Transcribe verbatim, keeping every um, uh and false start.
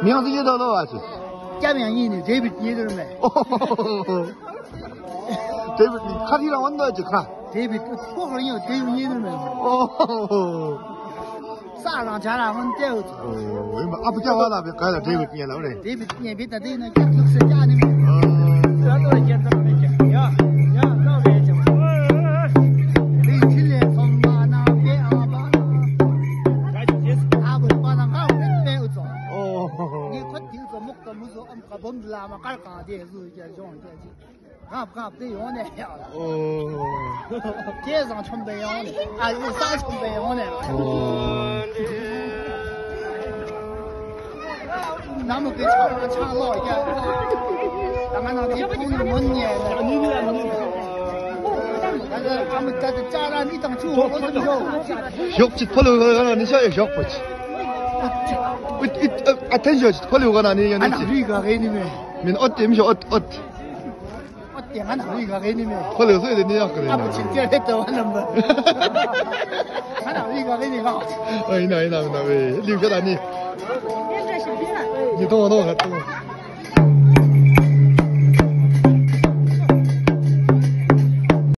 མིང་ཟེར་གྱི་འདུག་ལོ་བ་ཅི། སྐྱབས་ཡང་ཡིན་ནི་ཌེ་བིད་ཉེ་དུར་མེ། ཨོ། ཌེ་བིད་ཁ་ཐི་རང་ཝན་འདུག་ཅི་ཁ། ཌེ་བིད་ཁོ་ཁོ་རང་ཡང་ཌེ་བིད་ཉེ་དུར་མེ། ཨོ། ས་རང་ཇ་ར་ཧོན་ཏེ་འུ་ཚོ། ཨོ། ཨིན་པ་ཨ་ཕ་སྐྱ་བ་ལ་བའི་ག་ལ་ཌེ་བིད་ཉེ་ལ་འུ་རེ། ཌེ་བིད་ཉེ་བིད་ད་དེ་ན་སྐྱབས་ལུགས་སེ་སྐྱ་ནི་མེ། ཨོ། ཡ་ཡ་ན་བའི་ཅང་། དེ་ཁྲི་ལས་སོང་མ་ན་པེ་ཨ་བ། ཨ་བུ་པ་ན་ང་བུ་པེ་འུ་ཚོ། ཨོ། ངས་ཁོ་དེ་ཚོ་མོག་ཏོ་མུ་ཚོ་ཨམ་ཁ་བུམ་ལ་མ་དཀར་གང་དེ་ཟུ་རྒྱ་ལྗོངས་རྒྱ་ཅིག་ཧབ་ཧབ་དེ་ཡོང་ནས་ཡ། ཨོ། ཁྱེད་བཟང་ཆོམ་པའི་ཡོང་ནས་ཨ་ཡུ་ས་ཆོམ་པའི་ཡོང་ནས། ཨོ། ནམ་གི་ཆང་ཆང་ལོག་ཡ། ད་ང་ནང་དེ་ཁོང་ནི་མོན་ཉེ་ལ། ཨ་མི་ད་དེ་ཅ་ར་ནི་དང་ཆུ་ཧོ་ཧོ་ཡོ། ཞོག་ཅིག་ཕོ་ལོ་ཧོ་ཧོ་ནི་ཤ་ཡ་ཞོག་པོ་ཅི། ཨུད་ཨུད་ཨ་ཐན་ཞོག་ཅིག་ཕོ་ལོ་ཧོ་ན་ནི་ཡ་ཨ་ནི་ཅི། ན་རུས་ག་གེ་ནི་མེ། མིན་ཨོད་དེ་མི་ཤོག་ཨོད་ཨོད། ཨ་དེ་ང་ན་རི་ག་རེ་ནི་མེ། ཁོ་ལེ་སོ་ཡི་དེ་ནི་ཡག་གི་རེད་ཨ་ནི། ཕོ་ཆིག་ཅེ་རེད་དེ་བ་ནམ་པ། ང་ན་རི་ག་རེ་ནི་ག་ཨ་ཡིན་ན་ཡིན་ན་མིན་ན་བེ་ལིའུ་ཤ་ད་ནི། ཉི་ཐོང་ཐོང་ག་ཐོང་།